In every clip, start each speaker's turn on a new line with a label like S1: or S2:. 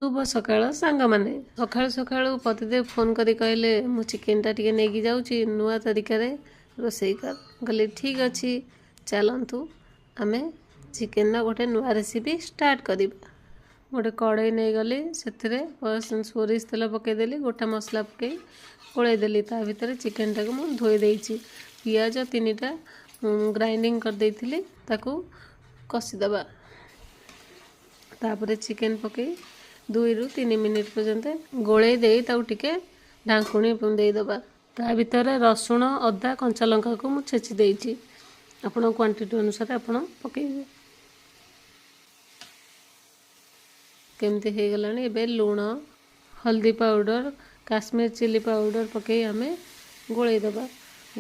S1: ଶୁଭ ସକାଳ ସାଙ୍ଗମାନେ। ସକାଳୁ ସକାଳୁ ପତିଦେବ ଫୋନ୍ କରି କହିଲେ, ମୁଁ ଚିକେନଟା ଟିକେ ନେଇକି ଯାଉଛି, ନୂଆ ତରିକାରେ ରୋଷେଇ କର। କହିଲି, ଠିକ୍ ଅଛି, ଚାଲନ୍ତୁ ଆମେ ଚିକେନର ଗୋଟେ ନୂଆ ରେସିପି ଷ୍ଟାର୍ଟ କରିବା। ଗୋଟେ କଡ଼େଇ ନେଇଗଲି, ସେଥିରେ ସୋରିଷ ତେଲ ପକାଇଦେଲି, ଗୋଟା ମସଲା ପକାଇ ଗୋଳେଇ ଦେଲି। ତା ଭିତରେ ଚିକେନଟାକୁ ମୁଁ ଧୋଇ ଦେଇଛି। ପିଆଜ 3ଟା ଗ୍ରାଇଣ୍ଡିଙ୍ଗ କରିଦେଇଥିଲି, ତାକୁ କଷିଦେବା। ତାପରେ ଚିକେନ ପକାଇ 2ରୁ 3 ମିନିଟ୍ ପର୍ଯ୍ୟନ୍ତ ଗୋଳେଇ ଦେଇ ତାକୁ ଟିକେ ଢାଙ୍କୁଣୀ ଦେଇଦେବା। ତା ଭିତରେ ରସୁଣ, ଅଦା, କଞ୍ଚା ଲଙ୍କାକୁ ମୁଁ ଛେଚି ଦେଇଛି। ଆପଣ କ୍ୱାଣ୍ଟିଟି ଅନୁସାରେ ଆପଣ ପକାଇବେ। କେମିତି ହେଇଗଲାଣି। ଏବେ ଲୁଣ, ହଳଦୀ ପାଉଡ଼ର, କାଶ୍ମୀର ଚିଲି ପାଉଡ଼ର ପକାଇ ଆମେ ଗୋଳେଇ ଦେବା।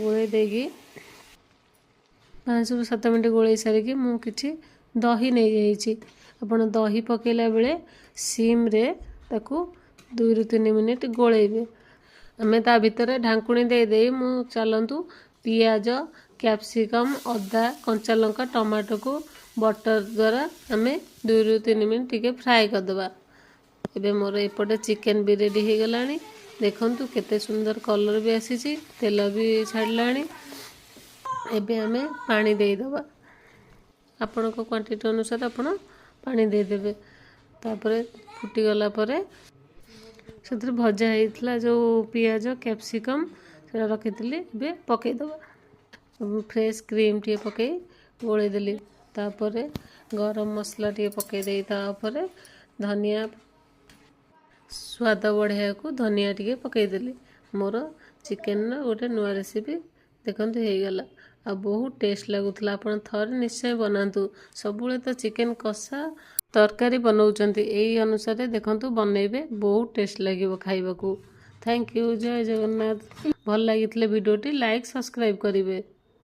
S1: ଗୋଳେଇ ଦେଇକି 5ରୁ 7 ମିନିଟ୍ ଗୋଳେଇ ସାରିକି ମୁଁ କିଛି ଦହି ନେଇଯାଇଛି। ଆପଣ ଦହି ପକାଇଲା ବେଳେ ସିମ୍ରେ ତାକୁ 2ରୁ 3 ମିନିଟ୍ ଗୋଳେଇବେ। ଆମେ ତା ଭିତରେ ଢାଙ୍କୁଣୀ ଦେଇ ଦେଇ ମୁଁ ଚାଲନ୍ତୁ ପିଆଜ, କ୍ୟାପ୍ସିକମ୍, ଅଦା, କଞ୍ଚା ଲଙ୍କା, ଟମାଟୋକୁ ବଟର୍ ଦ୍ୱାରା ଆମେ 2ରୁ 3 ମିନିଟ୍ ଟିକେ ଫ୍ରାଏ କରିଦେବା। ଏବେ ମୋର ଏପଟେ ଚିକେନ୍ ବି ରେଡ଼ି ହେଇଗଲାଣି। ଦେଖନ୍ତୁ, କେତେ ସୁନ୍ଦର କଲର୍ ବି ଆସିଛି, ତେଲ ବି ଛାଡ଼ିଲାଣି। ଏବେ ଆମେ ପାଣି ଦେଇଦେବା। ଆପଣଙ୍କ କ୍ୱାଣ୍ଟିଟି ଅନୁସାରେ ଆପଣ ପାଣି ଦେଇଦେବେ। ତାପରେ ଫୁଟିଗଲା ପରେ ସେଥିରେ ଭଜା ହେଇଥିଲା ଯେଉଁ ପିଆଜ, କ୍ୟାପ୍ସିକମ୍, ସେଇଟା ରଖିଥିଲି, ଏବେ ପକାଇଦେବା। ଫ୍ରେଶ୍ କ୍ରିମ୍ ଟିକେ ପକାଇ ଗୋଳେଇ ଦେଲି। ତାପରେ ଗରମ ମସଲା ଟିକେ ପକାଇ ଦେଇ ତା ଉପରେ ଧନିଆ, ସ୍ୱାଦ ବଢ଼ାଇବାକୁ ଧନିଆ ଟିକେ ପକାଇଦେଲି। ମୋର ଚିକେନର ଗୋଟେ ନୂଆ ରେସିପି ଦେଖନ୍ତୁ ହେଇଗଲା ଆଉ ବହୁତ ଟେଷ୍ଟ ଲାଗୁଥିଲା। ଆପଣ ଥରେ ନିଶ୍ଚୟ ବନାନ୍ତୁ। ସବୁବେଳେ ତ ଚିକେନ କଷା, ତରକାରୀ ବନାଉଛନ୍ତି, ଏଇ ଅନୁସାରେ ଦେଖନ୍ତୁ ବନେଇବେ, ବହୁତ ଟେଷ୍ଟ ଲାଗିବ ଖାଇବାକୁ। Thank you, Jay Jagannath. ଭଲ ଲାଗିଥିଲେ ଭିଡ଼ିଓଟି ଲାଇକ୍, ସବସ୍କ୍ରାଇବ୍ କରିବେ।